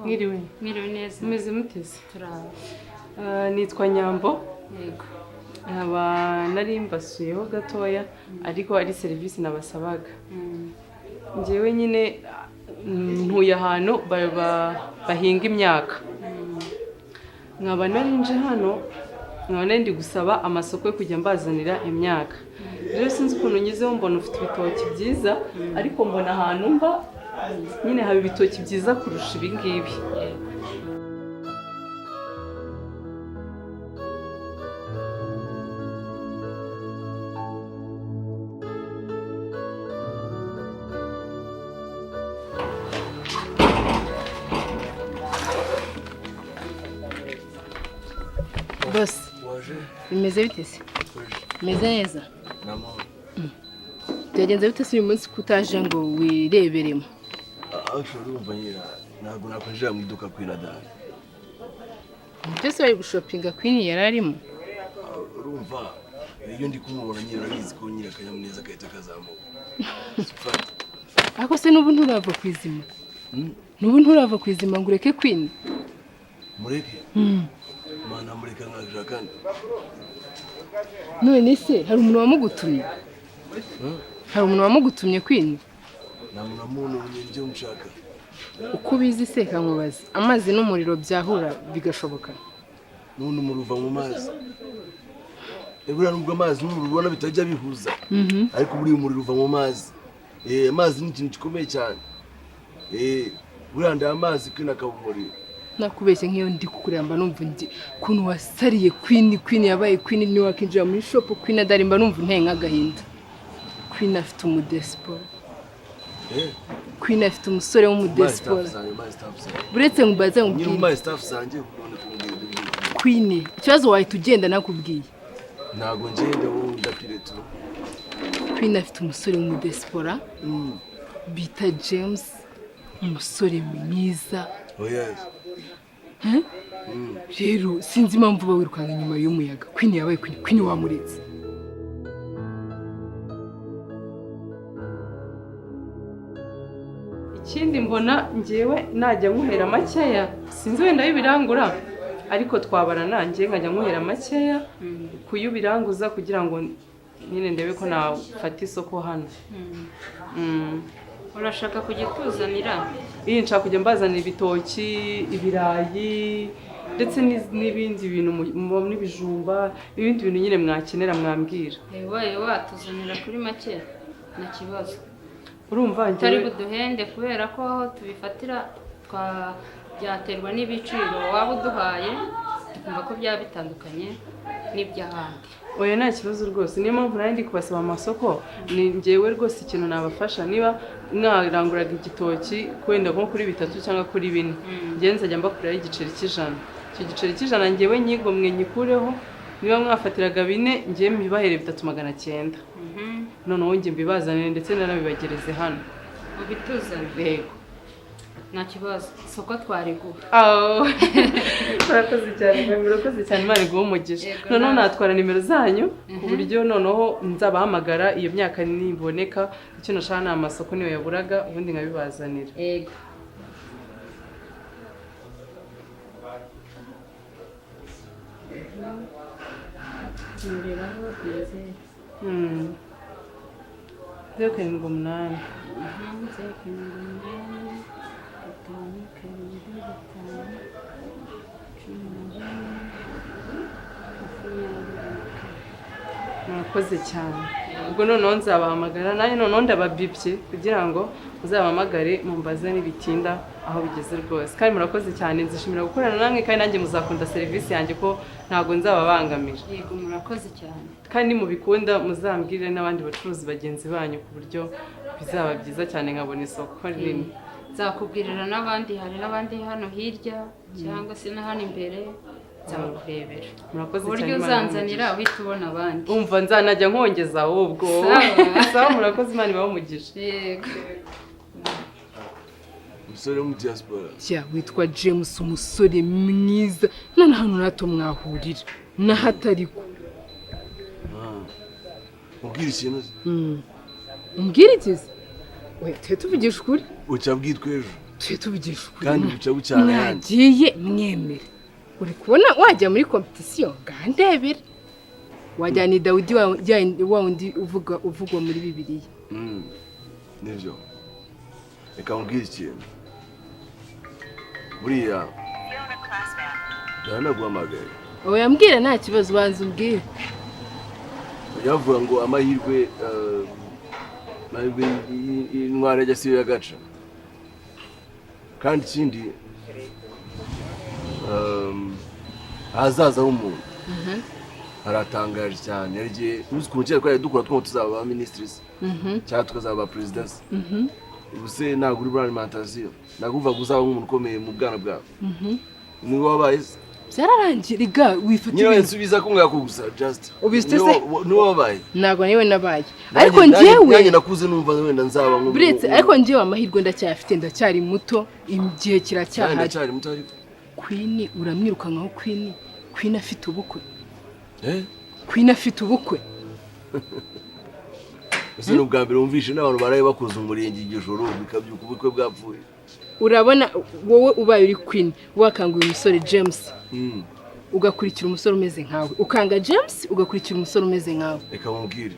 Mwiriwe. Mwiriwe neza. Mumeze muteze? Turaho. Nitwa Nyambo. Yego. Nkaba nari mbasuyeho gatoya, ariko ari serivisi nabasabaga. Njyewe nyine ntuye ahantu bahinga imyaka, nkaba nari nje hano, nkaba nari ndi gusaba amasoko yo kujya mbazanira imyaka. Rero sinzi ukuntu ngezeho mbona ufite ibitoki byiza, ariko mbona ahantu mba nyine haba ibitoki byiza kurusha ibi ngibi. Bose bimeze bite se? Bimeze neza? Ni amahoro. Byagenze bite se uyu munsi ko utaje ngo wireberemo? Actually, urumva nyine ntabwo nakwinjira mu iduka kuri radari. Byose bari gushopinga, Queen yari arimo. Urumva iyo ndi kumubona nyine, urabizi ko nyine akanyamuneza gahita kazamuka. Ariko se n'ubu nturava ku izima? N'ubu nturava ku izima ngo ureke Queen? Mureke mana, mureka nkajira kandi. None se hari umuntu wamugutumye? Hari umuntu wamugutumye Queen? Nta muntu namubona ibyo mushaka. Uko ubizi se, kankubaza, amazi n'umuriro byahura bigashoboka? None umuriro uva mu mazi. Buriya nubwo amazi n'umuriro ubona bitajya bihuza, ariko buriya umuriro uva mu mazi. Amazi ni ikintu gikomeye cyane. Buriya ndaye amazi, Queen akaba umuriro. Nakubeshye, nk'iyo ndi kukureba mba numva ndi ukuntu wasariye Queen. Queen yabaye Queen, ntiwakinjira muri shop Queen adari, mba numva unteye nk'agahinda. Queen afite umudesipora. Queen afite umusore Umpaye w'umudesipora. staff zanjye, umpaye staff zanjye. Uretse nkubaze, Nyine nkubwire. umpaye staff zanjye ubone kumbwira ibyo ngibyo. Queen, ikibazo wahita ugenda nakubwiye. Ntabwo ngenda, wowe ndapire tu. Queen afite umusore w'umudesipora bita James, umusore mwiza. Oh yes. Rero sinzi impamvu uba wirukanka inyuma y'umuyaga. Queen yabaye Queen, Queen wamuretse. Ikindi mbona njyewe najya nkuhera makeya, sinzi wenda y'ibirangura, ariko twabara nanjye nkajya nkuhera makeya kuyo ubiranguza, kugira ngo nyine ndebe ko nafata isoko hano. Urashaka kujya utuzanira? Iyi nshaka kujya mbazanira ibitoki, ibirayi, ndetse n'ibindi bintu n'ibijumba, ibindi bintu nyine mwakenera mwambwira. Wabaye watuzanira kuri make, nta kibazo. Urumva Utari njyewe buduhende, kubera ko aho tubifatira byaterwa n'ibiciro waba uduhaye, tukumva ko byaba bitandukanye n'iby'ahandi. Oya, nta kibazo rwose. Niyo mpamvu nari ndi kubasaba amasoko. Ni njyewe rwose ikintu nabafasha, niba mwaranguraga igitoki wenda nko kuri bitatu cyangwa kuri bine, njyewe nzajya mbakuraho igiceri cy'ijana. Icyo giceri cy'ijana njyewe nyigomwe nyikureho. Niba mwafatiraga bine, njyewe mbibahere 3,900. Noneho njye mbibazanire ndetse nanabibagereze hano. Ubituzane. Yego. Nta kibazo, isoko twariguha. Aho. Murakoze cyane, murakoze cyane, Imana iguhe umugisha. Yego, Noneho nawe. natwara nimero zanyu ku buryo noneho nzabahamagara iyo myaka niboneka. Icyo nashaka ni amasoko, niyo yaburaga, ubundi nkabibazanira. Yego. Nuriraho nizere. 078. 078 5 7 5 11 24. Murakoze cyane. Ubwo noneho nzabahamagara nanjye, noneho ndababibye kugira ngo muzabahamagare mumbaze n'ibitinda aho bigeze rwose. Kandi murakoze cyane, nzishimira gukorana namwe, kandi nanjye muzakunda serivisi yanjye ko ntabwo nzababangamira. Yego, murakoze cyane. Kandi mubikunda muzambwire n'abandi bacuruzi bagenzi banyu, ku buryo bizaba byiza cyane nkabona isoko rinini. Nzakubwirira n'abandi, hari n'abandi hano hirya cyangwa se na hano imbere, nzabakurebera. Murakoze Ku buryo cyane, Imana uzanzanira ibahe uhita ubona abandi. umugisha. Umva, nzanajya nkongeza ahubwo. Sawa. Sawa, murakoze, Imana ibahe umugisha. Yego. Umusore wo mu diaspora? Jya witwa James, umusore mwiza, nta hantu na hato mwahurira n'ahatariko. Mubwire ikintu se? Umbwire ikizi? Oya, tujye tuvugisha ukuri. Bucya bwitwa ejo. Tujye tuvugisha ukuri. Kandi bucya bucyana ayandi. Mwagiye mwemera, uri kubona wajya muri compétition, ngandebera wajyana ni Dawidi wa wundi uvuga uvugwa muri Bibiliya. Nibyo, reka nkubwire ikintu. Buriya yaranaguhamagaye. Oya, mbwira, nta kibazo, ubanza umbwire. Yavuga ngo amahirwe amahirwe y'intwari ajya siyo y'agaca. Kandi ikindi, ahazaza h'umuntu haratangaje cyane. Hari igihe uzi ukuntu kera twari dukura twumva tuzaba ba minisitiri se, cyangwa tukazaba ba perezida se. Ubu se ntabwo uri muri alimentation, ntabwo uvuga ngo uzaba nk'umuntu ukomeye mu bwana bwawe, niwe wabaye se? Byararangiye riga, wifata Nyine ibintu. nsubiza ko ngako gusa, just. Ubiste se? Niwe wabaye. Ntabwo niwe nabaye, ariko njyewe Nanjye nakuze numva wenda nzaba nk'ubu. Buretse, ariko njyewe amahirwe ndacyayafite, ndacyari muto, igihe Nanjye kiracyahari. Ndacyari muto ariko. Queen uramwirukankaho? Queen, Queen afite ubukwe. Eh. Queen afite ubukwe. Ese ni ubwa mbere wumvishe n'abantu baraye bakoze umurenge iryo joro bikabyuka ubukwe bwapfuye? Urabona wowe ubaye uri Queen, wakanguye umusore James, ugakurikira umusore umeze nkawe, ukanga James ugakurikira umusore umeze nkawe? Reka mubwire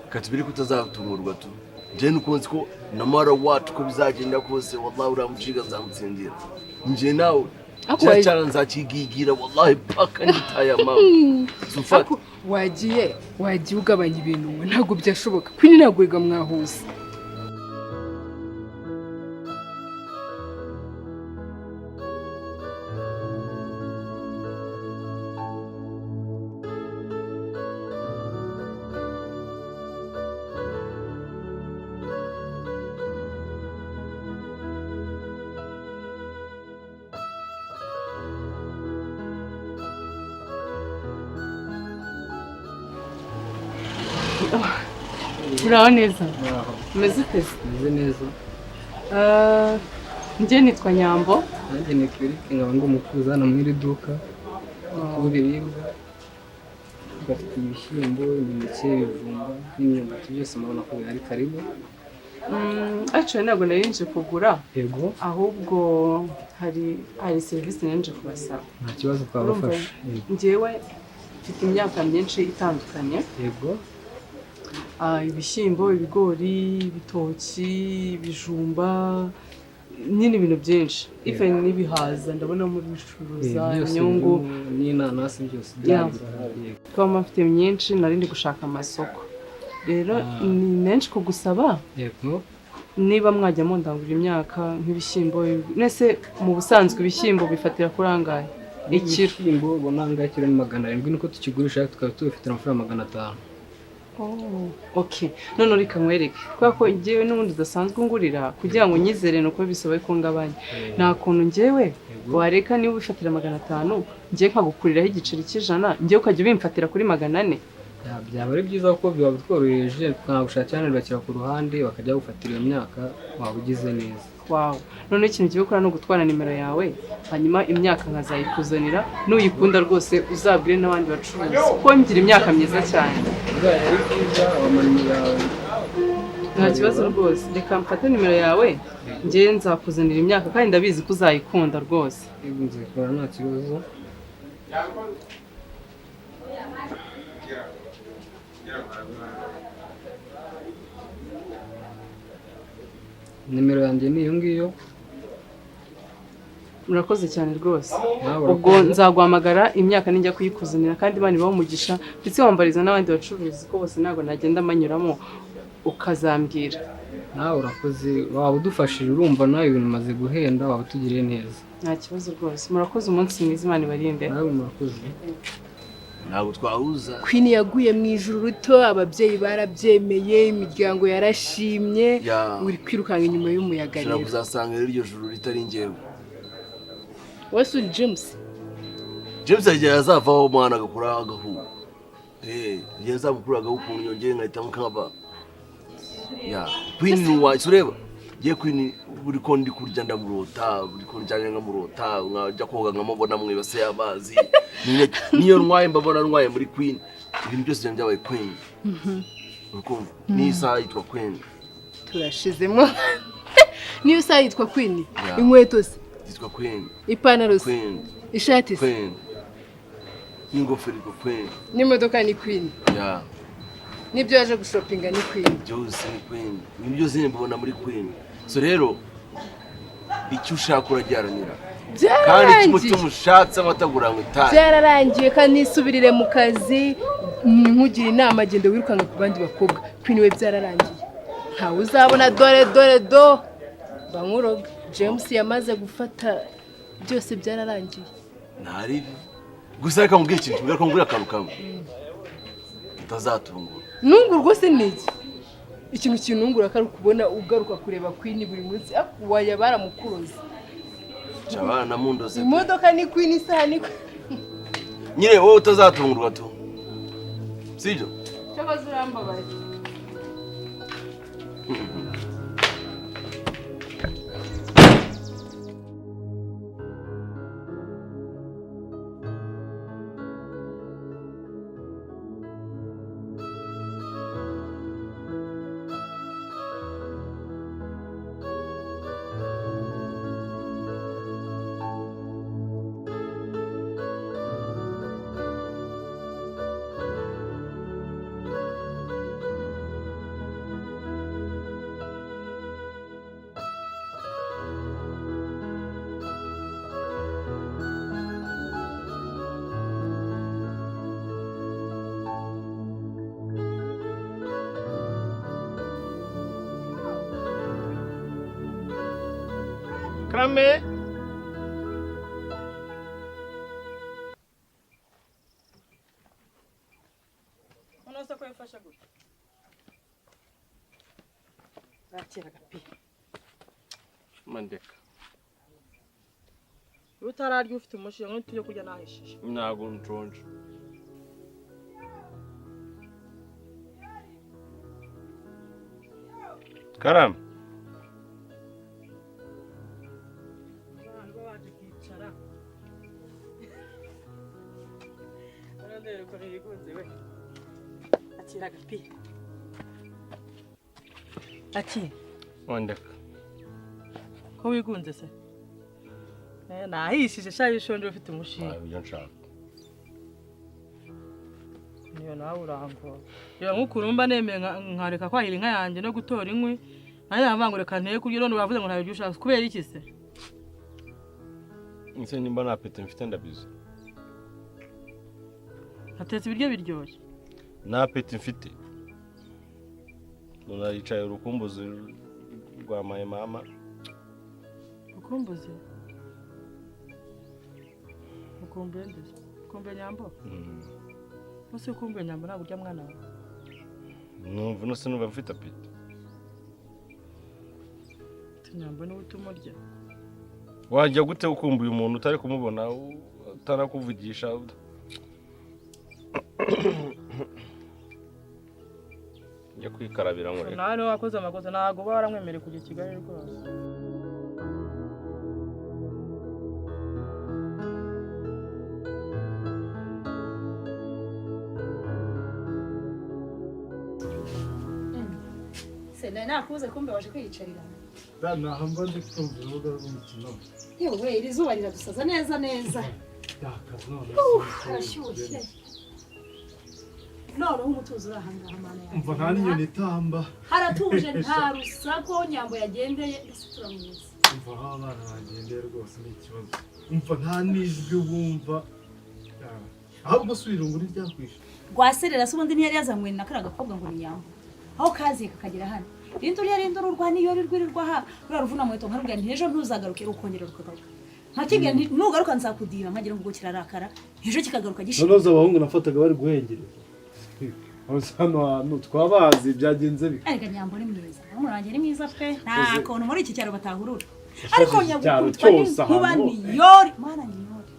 katubiri ko utazatungurwa tu. Njyewe nuko nzi ko no matter what, uko bizagenda kose, wallahi uriya muciga nzamutsindira njye nawe. Ariko Cya cyana nzakigigira wallahi paka ngitaye mama sufata. Ariko wagiye ugabanya ibintu ngo ntabwo byashoboka. Queen ntabwo wiga mwahuza. Uraho neza, umeze ute se? Meze neza. Ah, njye nitwa Nyambo. Nanjye ni Eric, nkaba ndi umucuruzi hano mu iri duka w'ibiribwa. Bafite ibishyimbo, imineke, ibijumba n'imyumbati, byose murabona ko bihari. Karibu. Actually ntabwo nari nje kugura, Yego. ahubwo hari serivisi nari nje kubasaba. Nta kibazo, twabafasha. Yego. Njyewe mfite imyaka myinshi itandukanye. Yego. Ah, ibishyimbo, ibigori, ibitoki, ibijumba, nyine ibintu byinshi, even n'ibihaza ndabona mubicuruza. Byose. Imyungu. Birimo n'inanasi, byose Yeah. birahari. Yego. Kuba mfite myinshi, nari ndi gushaka amasoko rero. Ah. Ni menshi kugusaba, Yego. niba mwajya mundangurira imyaka nk'ibishyimbo. Nese mu busanzwe ibishyimbo bifatira kuri angahe ikiro? Ibishyimbo ubona aha ngaha kiro ni 700, niko tukigurisha, tukaba tubifite amafaranga 500. Oh, okay, none reka nkwereke, kubera ko njyewe n'ubundi udasanzwe ungurira, kugira ngo unyizere ni uko bisaba ko ngabanya. Nta kuntu njyewe Yego. wareka, niba ubifatira 500, njyewe nkagukuriraho igiceri cy'100, njyewe ukajya ubimfatira kuri 400? Byaba ari byiza kuko biba bitworohereje, tukanagushakira hano bakira ku ruhande bakajya bagufatira iyo myaka, waba ugize neza. Wawu, noneho ikintu ugiye gukora ni ugutwara nimero yawe, hanyuma imyaka nkazayikuzanira. Nuyikunda rwose uzabwire n'abandi bacuruzi ko ngira imyaka myiza cyane. Bibaye ari byiza wamara nimero yawe. Nta kibazo rwose, reka mfate nimero yawe, njyewe nzakuzanira imyaka kandi ndabizi ko uzayikunda rwose. Yego, nzikora, nta kibazo. Nimero yanjye ni iyo ngiyo. Murakoze cyane rwose. Nawe Ubwo urakoze. nzaguhamagara imyaka nijya kuyikuzanira, kandi Imana ibahe umugisha, ndetse wambariza n'abandi bacuruzi ko bose ntabwo nagenda manyuramo, ukazambwira. Nawe urakoze, waba udufashije, urumva nawe ibintu bimaze guhenda, waba utugiriye neza. Nta kibazo rwose, murakoze, umunsi mwiza, Imana ibarinde. Nawe murakoze. Ntabwo twahuza. Queen yaguye mu ijuru rito, ababyeyi barabyemeye, imiryango yarashimye. Ya. Uri kwirukanka inyuma y'umuyaga. Ushobora Rero kuzasanga rero iryo juru ritari njyewe. Wese uri James. James hari igihe azavaho umwana agakura agahu, igihe azamukura agahu ukuntu yongeye nkahita nkaba ya Queen ni uwanjye. Ureba ngiye Queen, buri ko ndi kurya ndamurota, buri ko njyanye nkamurota, nkajya koga nkamubona mu ibase y'amazi. Niyo ntwaye mbabona ntwaye muri Queen, ibintu byose byanjye byabaye Queen, urikumva n'isaha yitwa Queen. Turashizemo. Niyo saha yitwa Queen. Inkweto se yitwa Queen. Ipantaro se Queen. Ishati se Queen. N'ingofero yitwa Queen. N'imodoka ni Queen. Yeah. Nibyo yaje gushopinga ni Queen. Byose ni Queen. Ibintu byose mbibona muri Queen. So rero icyo ushaka uragiharanira. Kandi ikimutima ushatse amatagura ngo itahe. Byararangiye kandi nisubirire mu kazi, nkugira inama genda wirukanka ku bandi bakobwa. Queen we byararangiye. Ntawe uzabona dore dore do. Bankuroga. James yamaze gufata byose byararangiye. Ntaribi. Gusa reka nkubwire ikintu, reka nkubwire akantu kamwe. Utazatungura. Nungurwa se ni iki? Ikintu kinungura ko ari ukubona ugaruka kureba Queen buri munsi, waya baramukuroze. Abana namundoze. Imodoka ni Queen, isaha ni Queen. Nyine wowe utazatungurwa tu. Sibyo? Cyabaze urambabaye. Karame. Unaweza kuyifasha gute? Nakira gapi. Mandeka. Utararya ufite umushinga ngo tujye kurya nahishije. Ntago nshonje. Karame. Akira gapi. Aki. Wandeka. Ko wigunze se? Nahishije shayi ushonje ufite umushinga. Ibyo nshaka. Niyo nawe urangora. Reba nk'ukuntu mba nemeye nkareka kwahira inka yanjye no gutora inkwi. Nanjye navuga ngo reka nteye kurya none uravuze ngo ntabyo ushaka. Kubera iki se? Nse nimba nta pete mfite ndabizi. Natetse ibiryo biryoshye. Nta peti mfite. Naricaye urukumbuzi rwa maye mama. Urukumbuzi? Ukumbuye nde? Ukumbuye Nyambo? Ese ukumbuye Nyambo ntabwo urya mwana wawe? Numva no sinumva mfite apeti. Nyambo niwe utumurya. Wajya gute ukumbuye umuntu utari kumubona utarakuvugisha? Njya kwikarabira nkureka. Nawe niwe wakoze amakosa ntabwo uba waramwemereye kujya i Kigali rwose. Se nakuze kumbe waje kwiyicarira. Naho mba ndi kumva urubuga rw'umukino. Yewe iri zuba riradusaza neza neza. Harashyushye. Noneho umutuzo uri ahangaha mana yanjye. Umva nta n'inyoni itamba. Haratuje nta rusaku Nyambo yagendeye ese turamuzi. Umva aho abana bagendeye rwose ni ikibazo. Umva nta n'ijwi wumva. Ahubwo si irungu ntiryakwishe. Rwaserera se ubundi ntiyari yazanywe na kariya gakobwa ngo ni Nyambo. Aho kaziye kakagera hano. Rindi uriya rindi ururwa niyo rwirirwa ha ruraruvuna muheto nkarubwira nti ejo ntuzagaruke rukongera rukagaruka. Nkakibwira nti nugaruka nzakudira nkagira ngo kirarakara ejo kikagaruka gishimye. Noneho abahungu nafataga bari guhengereza. Hano hantu twabazi byagenze bite? Erega Nyambo ni mwiza. Umurangi ni mwiza pe. Nta kuntu muri iki cyaro batahurura. Ariko nyagukutwa n'inkuba niyori. Mana niyori.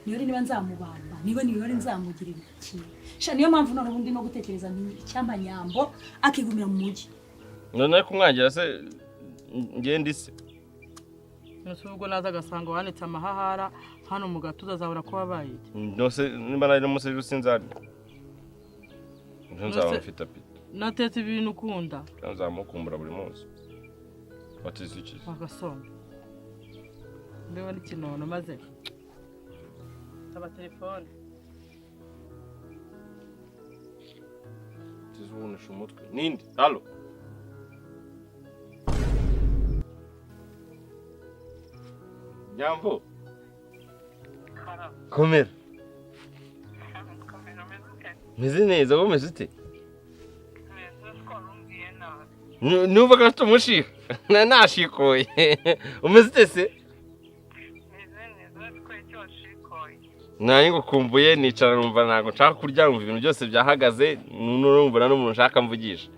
Niyori niba nzamubamba, niba niyori nzamugirira iki. Sha niyo mpamvu none ubundi no gutekereza nti icyampa Nyambo akigumira mu mujyi. None kumwangira se ngende ise. Nose ubwo naza agasanga wanitse amahahara hano mu gatuza azabura ko wabaye iki. Nose nimba nari muse sinzarya. Nzaba mfite apeti. Natetse ibintu ukunda. Nzamukumbura buri munsi. Wateze iki? Agasonga. Ndeba n'ikinono maze. Taba telefone. Tuzubunisha umutwe. Ninde? Halo. Nyambo. Komera. Meze neza, wowe umeze ute? Numva ko afite umushiha. Nashikoye. Umeze ute se? Nari ngukumbuye nicara numva ntabwo nshaka kurya, numva ibintu byose byahagaze, nurumva n'umuntu nshaka mvugisha.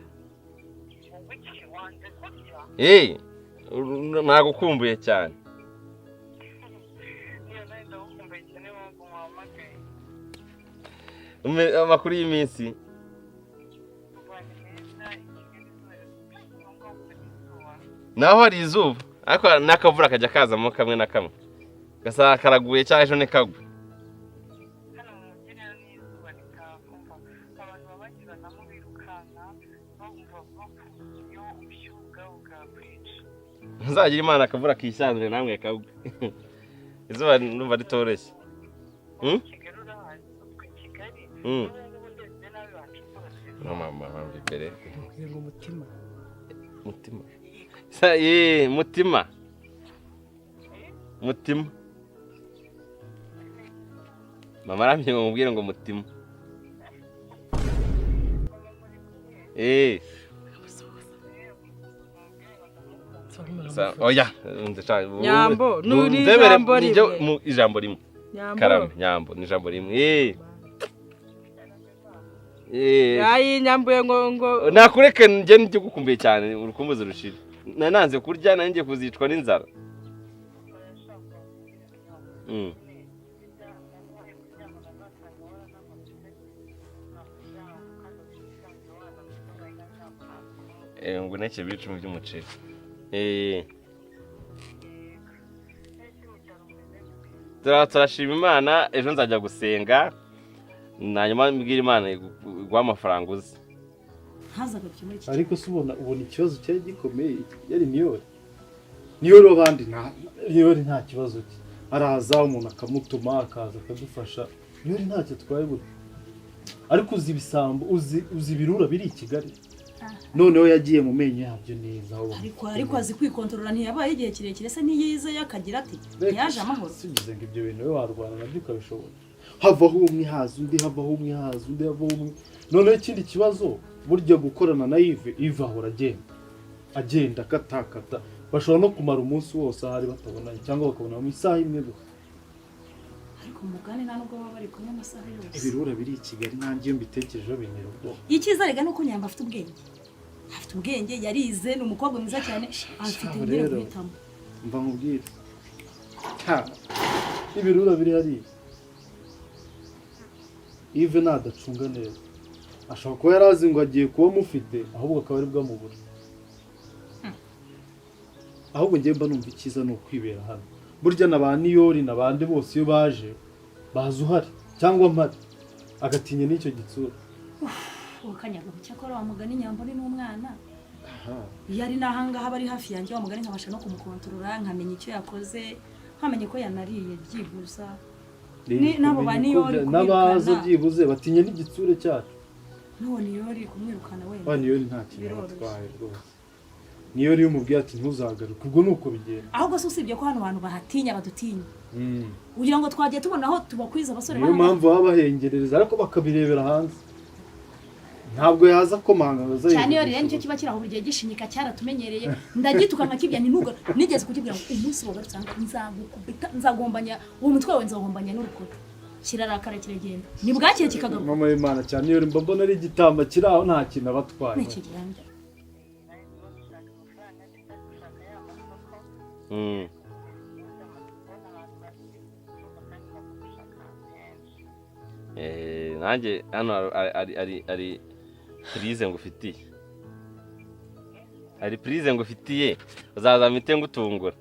Nagukumbuye cyane. Amakuru y'iminsi. Naho hari izuba ariko n'akavura kajya kazamo kamwe na kamwe, gasa karaguye cyangwa ejo ntikagwe. Nzagira Imana akavura kisanzwe namwe kagwe. Izuba numva ritoroshye. Mama imbere. Mutima. Mutima. Ye mutima. Mutima. Mama arambye ngo mubwire ngo mutima. Oya, Nyambo, nuri ijambo rimwe. Ijambo rimwe. Karame, Nyambo, ni ijambo rimwe. Ayi nyambuye ngo nakureke nje njye gukumbuye cyane urukumbuzi rushira. Nananze kurya nanjye kuzicwa n'inzara. Ngo neke 10 by'umuceri. Turashima Imana, ejo nzajya gusenga. Nanyuma mbwira Imana iguha amafaranga uzi. Ariko se ubona ikibazo cyari gikomeye yari Niyori. Niyori abandi nta Niyori nta kibazo cye. Araza umuntu akamutuma akaza akadufasha. Niyori ntacyo twaye buri. Ariko uzi ibisambo, uzi ibirura biri i Kigali. Noneho yagiye mu menyo yabyo neza. Ariko azi kwikontorora, ntiyabaye igihe kirekire se niyize yakagira ati ntiyaje amahoro. Sigize ngo ibyo bintu we warwana nabyo ukabishobora. Havaho umwe haza undi, havaho umwe haza undi, havaho umwe. Noneho ikindi kibazo burya gukorana na Yves, Yves ahora agenda akatakata, bashobora no kumara umunsi wose ahari batabonanye cyangwa bakabona mu isaha imwe gusa. Ariko mugane nta nubwo baba bari kumwe amasaha yose. Ibirura biri i Kigali nanjye iyo mbitekerejeho bintera ubwoba. Icyiza rega nuko Nyambo afite ubwenge. Afite ubwenge, yarize, ni umukobwa mwiza cyane, afite ibyo guhitamo. Mva nkubwire. Ibirura biri hariya. Yves nadacunga neza ashobora kuba yarazi ngo agiye kuba mufite, ahubwo akaba ari bwamubura. Ahubwo njye mba numva icyiza ni ukwibera hano. Burya na ba Niyori n'abandi bose iyo baje baza uhari cyangwa mpari, agatinya n'icyo gitsura. Ukanyaga cyakora wa mugani Nyambo ni n'umwana. Iyo ari nahangaha bari hafi yanjye wa mugani nkabasha no kumukontorora, nkamenya icyo yakoze, nkamenya ko yanariye byibuza. Nabo ba Niyori n'abaza byibuze batinya n'igitsure cyacu. None Niyori kumwirukana wenda. Ba Niyori nta kintu batwaye rwose. Niyori umubwiye ati ntuzagaruke, ubwo nuko bigenda. Ahubwo se usibye ko hano bantu bahatinya badutinya. Ugira ngo twagiye tubona aho tubakwiza abasore. Niyo mpamvu baba bahengerereza ariko bakabirebera hanze. Ntabwo yaza komanga bazayi. Cyane iyo rero nicyo kiba kiraho buri gihe gishinyika cyaratumenyereye. Ndagituka nkakibya nti nuga nigeze kukibwira ngo umunsi wagarutse nzagukubita, nzagombanya uwo mutwe wawe, nzagombanya n'urukuta. Kirarakara kiragenda. Ni bwakeye kikagaruka. Mama y'Imana cyane iyo mba mbona ari igitamba kiraho nta kintu abatwaye. Nikigenda. Nanjye hano ari prise ngufitiye. Ari prise ngufitiye uzaza mite ngutungura.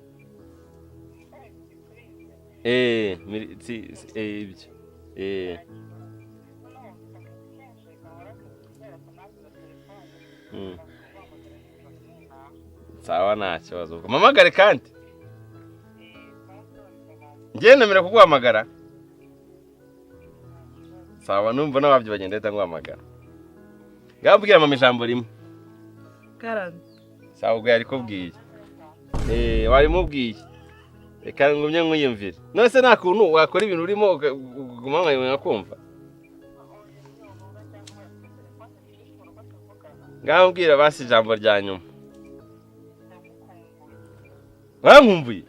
Ibyo. Sawa, nta kibazo. Ubwo mpamagare kandi njyewe nemera kuguhamagara. Sawa, numva n'ababyo bagenda ahita nguhamagara. Ngaho bwira mama ijambo rimwe. Karame. Sawa, ubwo yari kubwiye, warimubwiye. Reka ngumye nkwiyumvire. None se nta kuntu wakora ibintu urimo ukaguma nkakumva? Ngaho mbwira basi ijambo rya nyuma. Warankumbuye?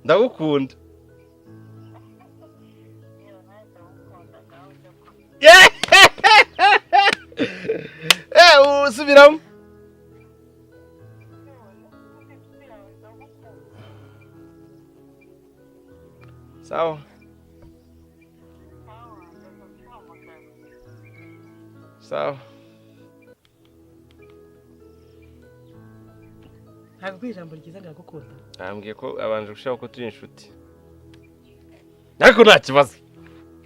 Ndagukunda. Usubiramo. Sawa. Sawa. Ntabwo ko ijambo ryiza ndagukunda. Ambwiye ko abanje gushaka ko turi inshuti. Ariko nta kibazo.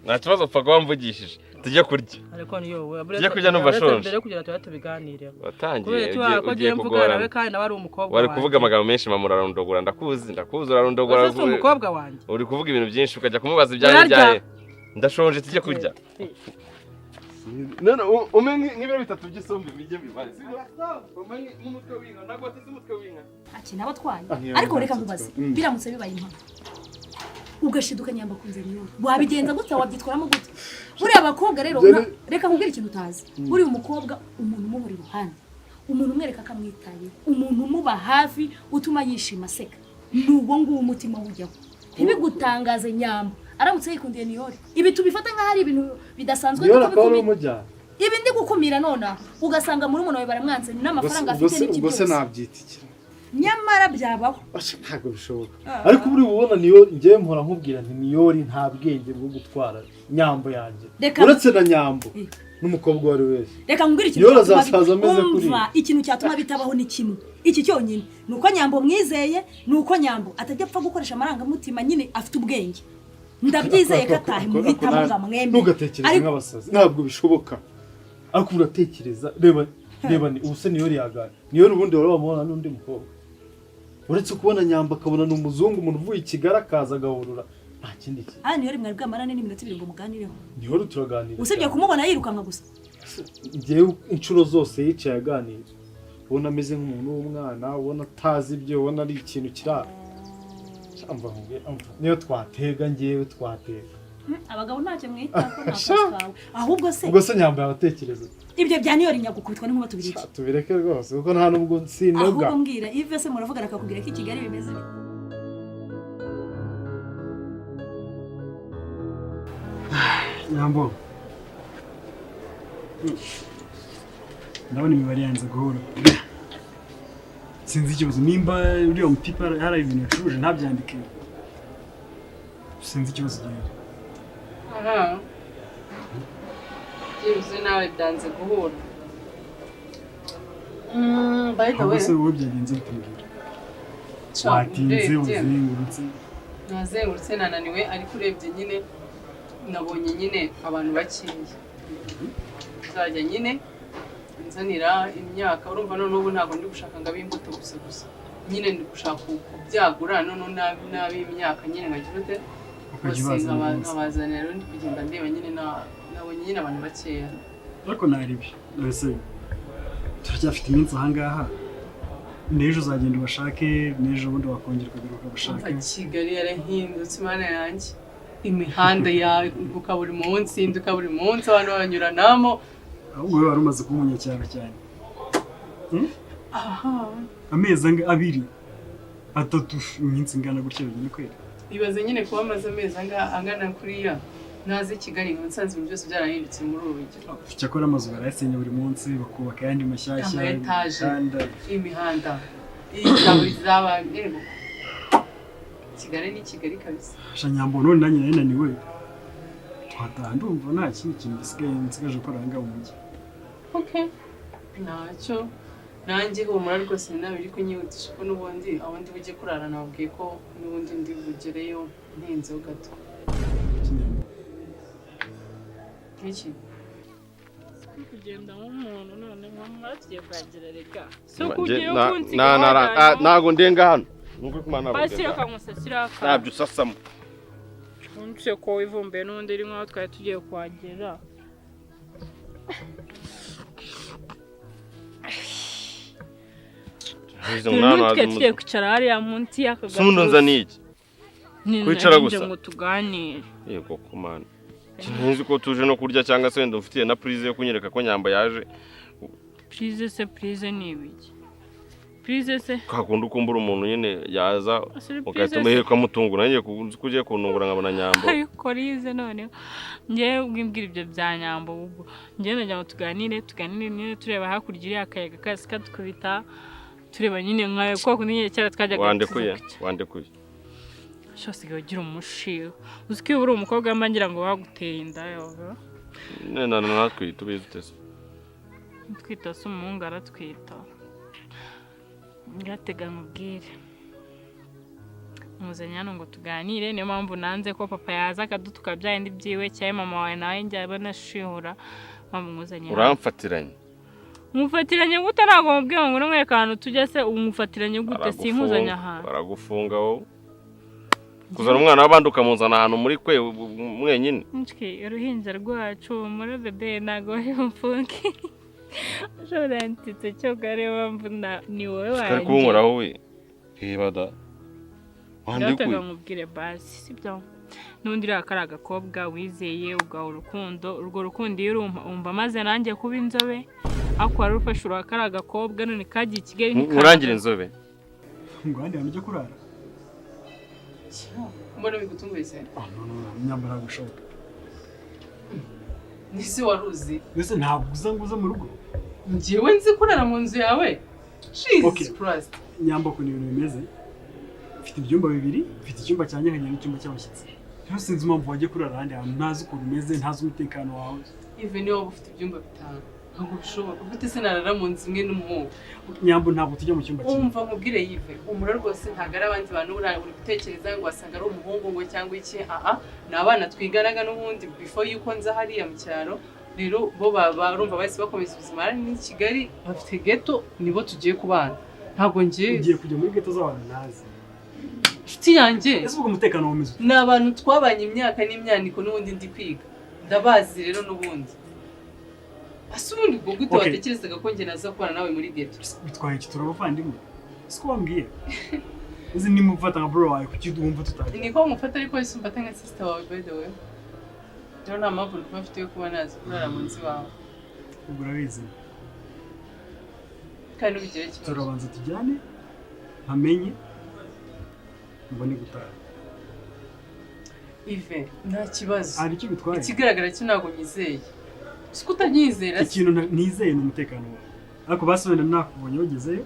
Nta kibazo, upfa kuba mvugishije. Tujye kurya. Ariko niyo we Tujye kurya numva nshonje. Mbere yo kugira tuba tubiganireho. Watangiye Kubera icyo ko ugiye ngiye mvugana kugorana. nawe kandi nawe ari umukobwa Wari wanjye. kuvuga amagambo menshi, mama urarondogora, ndakuzi, ndakuzi, urarondogora. Ese si umukobwa wanjye? Uri kuvuga ibintu byinshi ukajya kumubaza ibyaye Urarya? ibyaye. Ndashonje, tujye kurya. None ume nk'ibiro 3 by'isombe bijye bibare. Sibyo? Ume nk'umutwe w'inka, ntabwo wateze umutwe w'inka. Ati nabatwaye. Ah, niyo Ariko nta reka kibazo. nkubaze, biramutse bibaye impamo ugashiduka Nyambo akunze Niyori, wabigenza gute? Wabyitwaramo gute? Buriya abakobwa rero reka nkubwire ikintu utazi. Buriya umukobwa, umuntu umuhora iruhande, umuntu umwereka ko amwitayeho, umuntu umuba hafi utuma yishima aseka, ni uwo nguwo umutima ujyaho. Ntibigutangaze Nyambo aramutse yikundiye Niyori. Ibi tubifata nk'aho ari ibintu bidasanzwe. Niyori akaba ari Kubikumira. umujyana. Ibi ndi gukumira nonaha, ugasanga muri wawe baramwanze n'amafaranga Ubwo afite se n'iki ubwo se byose. nabyita iki? Nyamara byabaho. Asha, ntabwo bishoboka. Ariko buri ubona niyo njyewe mpora nkubwira nti Niyori nta bwenge bwo gutwara Nyambo yanjye. Uretse na Nyambo n'umukobwa uwo ari we wese. Reka nkubwire ikintu Niyori cyatuma azasaza ameze kuri Umva, ikintu cyatuma bitabaho ni kimwe, iki cyonyine, ni uko Nyambo mwizeye, ni uko Nyambo atajya apfa gukoresha amarangamutima, nyine afite ubwenge. Ndabyizeye ko atahe muhitamo ngo amwemere. Ntugatekereze nk'abasazi, ntabwo bishoboka. Ariko uratekereza, reba reba, ni ubuse Niyori yagana Niyori ubundi wari wamubona n'undi mukobwa uretse kubona Nyambo akabona ni umuzungu, umuntu uvuye i Kigali akaza agahurura, nta kindi kintu. Ah, Niyori mwari bwamarane n'iminota 2 ngo muganireho? Niyori turaganira Usibye cyane. kumubona yirukanka gusa. Njyewe inshuro zose yicaye aganira ubona ameze nk'umuntu w'umwana, ubona atazi ibyo, ubona ari ikintu kiri aho. Umva nkubwire, umva, niyo twatega, njyewe twatega. Abagabo ntacyo mwitaho, nta kazi kawe ahubwo se. Ubwo se Nyambo yabatekereza? Ibyo bya Niyori nyagukubitwa n'inkuba tubireke. Tubireke rwose, kuko nta nubwo sinoga. Ahubwo mbwira, Yves se muravugana akakubwira ko i Kigali bimeze bite? Nyambo, ndabona imibare yanze guhura, sinzi ikibazo. Nimba uriya mutipe hari ibintu yacuruje ntabyandike, sinzi ikibazo gihari. Aha. Byibuze nawe byanze guhura. By the Ahubwo way, se wowe byagenze bite? Mbwira. Sha, Watinze. urebye- Uzengurutse. Nazengurutse nananiwe, ariko urebye nyine nabonye nyine abantu bakeya nzajya nyine nzanira imyaka. Urumva noneho ubu ntabwo ndi gushaka ngo ab'imbuto gusa gusa, nyine ndi gushaka kubyagura noneho n'ab'imyaka nyine nkagira ute? Ukajya Bose ubazanira bose. nkabazanira. Rero ndi kugenda ndeba nyine nabonye nyine abantu bakeya. Ariko ntaribi ese, turacyafite iminsi ahangaha, n'ejo uzagenda ubashake, n'ejo bundi wakongera ukagaruka ubashake. Umva, Kigali yarahindutse, Imana yanjye! Imihanda yaguka buri munsi, hinduka buri munsi, abantu banyuranamo. Ahubwo wowe wari umaze kuba umunyacyaro cyane. Aha. Amezi 2, 3, iminsi ingana gutya yonyine kwera. Ibaze nyine kuba amaze amezi angana kuriya ntazi Kigali, nkaba nsanze ibintu byose byarahindutse muri uru rugero. Cyakora amazu barayasenya buri munsi, bakubaka ayandi mashyashya. Ama etaje. Imihanda. Imihanda izaba izaba yego, Kigali ni Kigali kabisa. Sha Nyambo, none nanjye nari naniwe, twataha. Ndumva nta kindi kintu gisigaye nsigaje gukora aha ngaha mu mujyi. Okay, ntacyo, nanjye humura rwose, nawe iri kunyihutisha ko n'ubundi aho ndi bujye kurara nababwiye ko n'ubundi ndi bugereyo ntinzeho gato. Iki Nyambo? Iki? Kugenda nk'umuntu none nkamara tugiye kuhagera rega. Si Nge- uko ugiye na- kunsiga na- na- wajyana. Ntago ndenga hano. Nukuri kumana ntabwo Basi ndenga reka hano. nkusasire aka. Ntabyo usasamo. Wumvise ko wivumbuye n'ubundi uri nkaho twari tugiye kuhagera. Izo mwana N'ubu twari wazi tugiye kwicara hariya munsi y'aka Se ubundi unzaniye iki? Ni Kwicara nari nje gusa? ngo tuganire. Yego kumana. Sinzi ko tuje no kurya cyangwa se wenda ufitiye na prise yo kunyereka ko Nyambo yaje. Prise se, prise ni ibiki? Prise se? Kwa kundi ukumbura umuntu nyine yaza Surprise ugahita se. umuheka ukamutungura, nanjye nzi ko ugiye kuntungura nkabona Nyambo. Ariko rize noneho njyewe ubwimbwira ibyo bya Nyambo, ubwo njyewe nagira ngo tuganire nyine tureba hakurya iriya akayaga kazi kadukubita, tureba nyine nka kwa kundi nyine kera twajyaga. Wandekuye, wandekuye. Sho usigaye ugira umushiha, uzi ko iyo uri umukobwa mba ngira ngo baguteye inda yoga. Nena natwita, ubizi ute se? Twita se, umuhungu aratwita? Ngatega nkubwire, muzanye hano ngo tuganire, niyo mpamvu nanze ko papa yaza akadutuka bya bindi byiwe, cyangwa mama wawe nawe njya banashihura, mpamvu nkuzanye hano. Uramfatiranye. Mufatiranye gute? Ntabwo mubwiye ngo numwereke ahantu tujya se, umufatiranye gute sinkuzanye ahantu? Baragufunga wowe. Kuzana umwana w'abandi ukamuzana ahantu muri kwe mwenyine. Nshwi, uruhinja rwacu muri bebe ntabwo bari bumfunge. Ushobora ntitse cyo ariyo mpamvu ni wowe Kari wanjye. kunkoraho we. Reba da. Ndatega Wandekuye. nkubwire basi, sibyo? N'undi uriya kari agakobwa wizeye ugaha urukundo, urwo rukundo iyo urumva wumva maze nanjye kuba inzobe, ariko wari ufashe uriya kari agakobwa none kagiye i Kigali. Nkurangire inzobe. Ngo ahandi hantu ujya kurara? Mbona bigutunguye se? Ah, no, no, no, Nyambo, ntabwo bishoboka. Nisi wari uzi? Mbese ntabwo uza ngo uze mu rugo? Njyewe nzi kurara mu nzu yawe? Jesus Okay. Christ. Nyambo, ukuntu ibintu bimeze, mfite ibyumba bibiri, mfite icyumba cyanjye nkagira n'icyumba cy'abashyitsi. Rero sinzi impamvu wajya kurara ahandi hantu ntazi ukuntu umeze, ntazi umutekano wawe. Even niba waba ufite ibyumba bitanu, ntabwo bishoboka. Ufite se narara mu nzu imwe n'umuhungu? Nyambo, ntabwo tujya mu cyumba kimwe. Umva nkubwire Yive, humura rwose, ntabwo ari abandi bantu uri gutekereza ngo wasanga ari umuhungu ngo cyangwa iki. Aha ni abana twiganaga n'ubundi before yuko nza hariya mu cyaro. Rero bo baba urumva bahise bakomeza ubuzima hano i Kigali, bafite ghetto, nibo tugiye kubana, ntabwo ngiye. Ugiye kujya muri ghetto z'abantu ntazi? Inshuti yanjye. Ese ubwo umutekano wumeze ute? Ni abantu twabanye imyaka n'imyaniko, n'ubundi ndi kwiga ndabazi. Rero n'ubundi ase ubundi ubwo gute watekerezaga ko njye naza kubana nawe muri ghetto? Bitwaye iki? Turi abavandimwe, siko wambwiye? Uzi nimba umfata nka bro wawe, kuki wumva tutajya? Niko mufata, ariko wese umfata nka sister wawe by the way. Rero nta mpamvu numva mfite yo kuba naza kurara mu nzu iwawe. Ubwo urabizi. Kandi ntubigire ikibazo. Turabanza tujyane mpamenye, mbone gutaha. Ive, nta kibazo. Hari icyo bitwaye? Ikigaragara cyo ntabwo nyizeye, si ko utanyizera se? Ikintu ntizeye ni umutekano wawe, ariko basi wenda nakubonye wagezeyo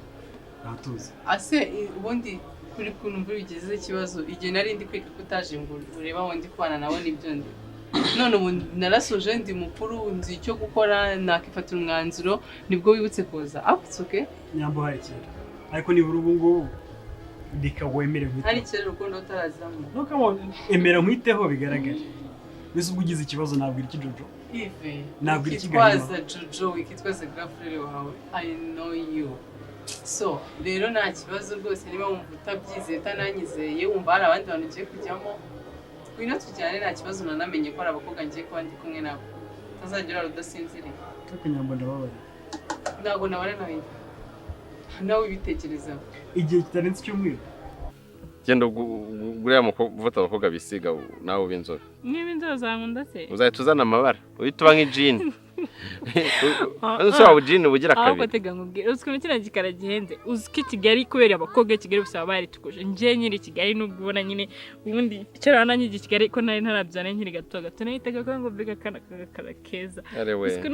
ntatuzi. Ase ubundi kuri kuntu mvura bigize ikibazo, igihe nari ndi kwiga ko utaje ngo urebe aho ndi kubana nawe n'ibyo ndi, none ubu narasoje, ndi mukuru, nzi icyo gukora, nakifatira umwanzuro, nibwo wibutse kuza? Ah, it's okay. Nyambo, hari kera, ariko nibura ubu ngubu reka wemere nkwiteho. Hari kera urukundo utarazamo. No, come on, emera nkwiteho bigaragare. Mbese ubwo ugize ikibazo nabwira iki Jojo? Ive, Nabwira iki wikitwaza Gahima? Jojo, wikitwaza girlfriend wawe, I know you. So rero nta kibazo rwose, niba wumva utabyizeye, utananyizeye, wumva hari abandi bantu ugiye kujyamo, ngwino tujyane, nta kibazo. Nanamenye ko hari abakobwa ngiye kuba ndi kumwe nabo, utazajya urara udasinziriye. Ariko Nyambo, ndababaye. Ntabwo nabana nawe, nawe ubitekerezaho. Igihe kitarenze icyumweru. Genda uriya mukobwa ufata abakobwa bisiga, nawe ube inzobe. Niba inzobe zankunda se? Uzahita uzana amabara, uhita uba nk'ijini. Ese waba ujini ubugira Ahubwo kabiri? Tega nkubwire, uzi ukuntu kino gikara gihenze? Uzi ko i Kigali kubera abakobwa i Kigali gusa baba baritukuje? Njye nyiri i Kigali, nubwo ubona nyine ubundi kera nanjye i Kigali ko nari ntarabyara, nkiri gato gato nahitaga ko ngo mbega akana k'agakara keza. Are we. Uzi ko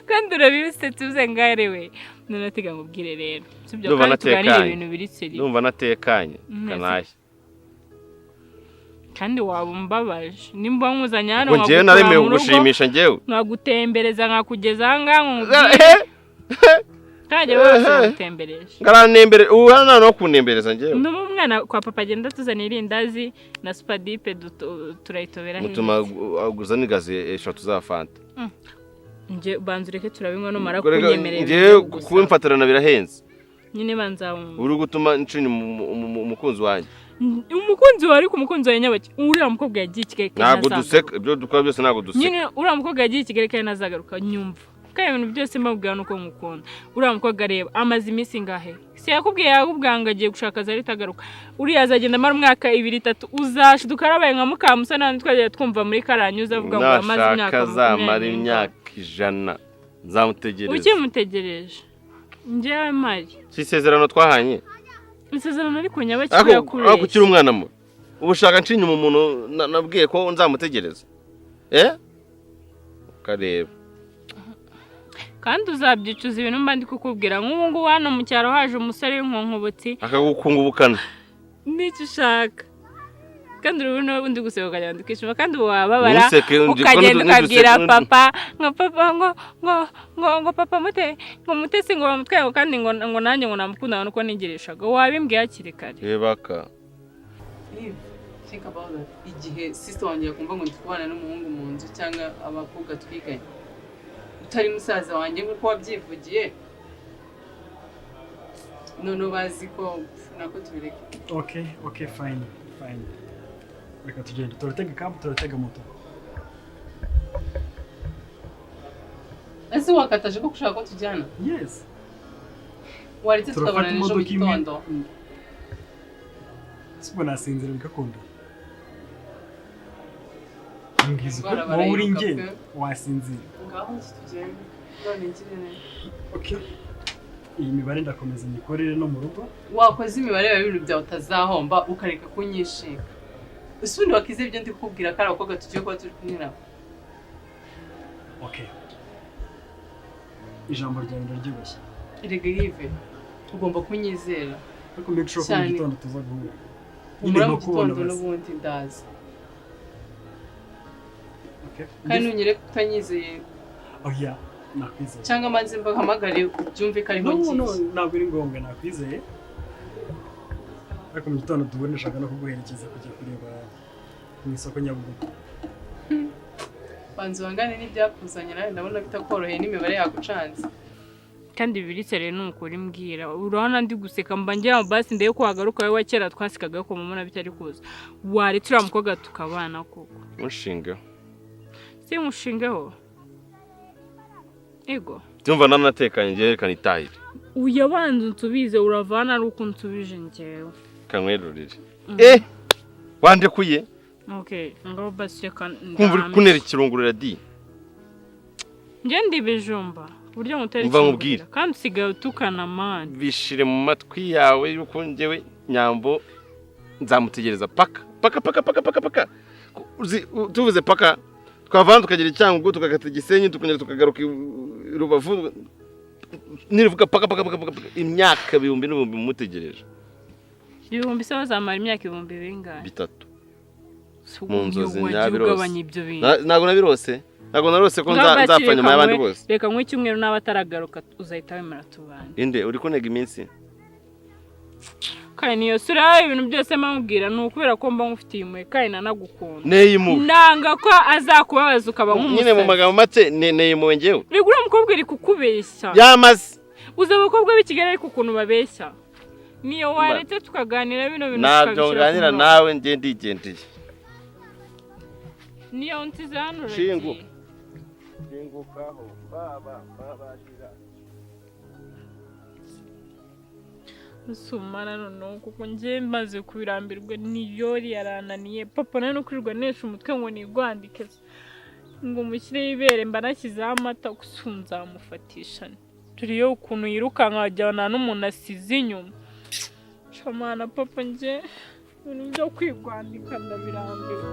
kandi urabisetse uze ngare we. None tega nkubwire rero, sibyo? Ndumva Kandi tuganire natekanye. ibintu biri sérieux. Ndumva natekanye. Mwese. Kanaye. Kandi waba umbabaje nimba nkuzanye hano Ubwo njyewe nkagukura naremewe mu rugo, kugushimisha njyewe. Nkagutembereza, nkakugeza aha ngaha, ngo nkubwire kandi bose bagutembereje. Ngaranembere ubu hano no kuntembereza njyewe. Nduma umwana kwa papa, agenda atuzanira irindazi na supadipe, turayitobera. Mutuma aguzana igazi eshatu za fanta. Nje banza ureke turabinywa, numara Kurega, kunyemerera njyewe ibyo gusa. kubimfatirana birahenze. Nyine banza wumve. Uri gutuma ncinya umukunzi wanjye. Umukunzi wawe, ariko umukunzi wawe nyabaki? Uriya mukobwa yagiye i Kigali kandi Ntabwo ntazagaruka. duseka, ibyo dukora byose ntabwo duseka. Nyine uriya mukobwa yagiye i Kigali kandi ntazagaruka. Nyumva, kandi ibintu byose mbabwira nuko ngukunda. Uriya mukobwa, areba amaze iminsi ingahe? Si yakubwiye? Yakubwira ngo agiye gushaka akazi ahita agaruka. Uriya azagenda amara umwaka, 2, 3, uzashiduka yarabaye nka Mukamusa n'abandi twagiye twumva muri Karanyuza avuga ngo amaze imyaka Nashaka azamara 20. imyaka 100, nzamutegereza. Ukimutegereje njyewe mpari? Si isezerano twahanye? Isezerano ariko nyabaki? Ariko yakubeshye. ariko ukiri umwana mu ubu ushaka ncinya umuntu nabwiye ko nzamutegereza, ukareba. Kandi uzabyicuza ibintu mba ndi kukubwira. Nk'ubu ngubu hano mu cyaro haje umusore w'inkonkobotsi akagukungubukana. N'icyo ushaka. Kandi urabona undi guseka ukagenda ukishima, kandi ubu wababara Ntuseke, ukagenda ukabwira niduseka- papa ngo papa ngo papa mute ngo Mutesi ngo bamutwaye, ngo kandi ngo nanjye ngo namukunda nuko nigirishaga. Wabimbwiye hakiri kare. Rebaka. Eve, think about that. Igihe sister wanjye yakumva ngo ndi kubana n'umuhungu mu nzu cyangwa abakobwa twiganye utari musaza wanjye nk'uko wabyivugiye, noneho bazi ko nako tubireke. Okay, fine, fine. Reka tugende. Turatega cab, turatega moto? Ese wakataje ko ushaka ko tujyana? Yes. Waretse Turafata tukabonana ejo mu imodoka imwe. gitondo. Sibwo nasinzira bigakunda. Mbwiza ukuri, Indwara wowe uri barayiruka nge pe. wasinzira. Ngaho tugende none ngire neza. Okay. Iyi mibare ndakomeza nyikorere no mu rugo. Wakoze imibare yawe ibintu byawe utazahomba, ukareka kunyishinga. Ese ubundi wakize ibyo ndi kukubwira ko ari abakobwa tugiye kuba turi kumwe nabo? Okay. Ijambo ryawe ndaryubashye. Erega Yves, ugomba kunyizera. Ariko make sure ko mu Cyane. gitondo tuza guhura. Nyine Humura, mu nkakubona gitondo basi. n'ubundi ndaza. Okay. Kandi nunyereka utanyizeye. Oya, nakwizeye. Cyangwa maze mbahamagare ubyumve ko ariho No, ngiye. no, ntabwo ari ngombwa, nakwizeye. Ariko mu gitondo duhure, ndashaka no kuguherekeza kujya kureba mu isoko Nyabugogo. Banza uhangane n'ibyakuzanye nawe, ndabona bitakoroheye n'imibare yagucanze. Kandi biritse rero ni ukuri mbwira. Urabona ndi guseka, mba ngira ngo basi ndebe ko wagaruka wowe wa kera twasekaga ko mubona bitari kuza. Waretse uriya mukobwa tukabana koko? Mushingeho. Si mushingeho, ego. Tumva nanatekanye ngewe, reka nitahire. Uya, banza unsubize. Uravana ari uko unsubije njyewe. Kankwerurire. Wandekuye? Okay, ngaho basi reka. Kumva uri kuntera ikirungurira di. Njye ndi ibijumba uburyo mutera Umva ikirungurira. nkubwire. Kandi usigaye utukana, man. Bishire mu matwi yawe yuko njyewe Nyambo nzamutegereza paka paka paka paka paka paka. Tuvuze paka, twavana tukagera i Cyangugu, tukagata Igisenyi, tukongera tukagaruka i Rubavu, nirivuga paka paka paka paka paka, imyaka ibihumbi n'ibihumbi mutegereje. Ibihumbi se bazamara imyaka ibihumbi bingahe? 3. Si Mu nzozi wagiye nabirose. ugabanya ibyo bintu. Ntabwo nabirose, ntabwo narose ko Ngaho basi nzapfa reka nyuma y'abandi bose. Reka nkwe icyumweru, n'aba ataragaruka uzahita wemera tubane. Inde uri kunega iminsi? Kandi niyo sura, ibintu byose mbamubwira ni ukubera ko mba ngufitiye impuhwe kandi nanagukunda. Neye impuhwe. Nanga ko azakubabaza ukaba Nyine mu nk'umusazi. magambo make, neye impuhwe njyewe. Reka, uriya mukobwa uri kukubeshya. Yamaze. Uzi abakobwa b'i Kigali ariko ukuntu babeshya. Niyo waretse tukaganira bino bintu Ntabyo tukabishyira ku nganira murongo. nawe, njye ndigendeye. Niyo nsize hano Shingu. uragiye. Shingukaho baba babarira. Sumana noneho kuko njye maze kubirambirwa. Niyori yarananiye, papa nawe no kwirirwa nesha umutwe ngo nigwandike ngo mushyireho ibere, mba nashyizeho amata gusa nzamufatisha. Dore iyo ukuntu yirukanka wajyana n'umuntu asize inyuma. Shamana papa, njye ibintu byo kwigwandika ndabirambiwe.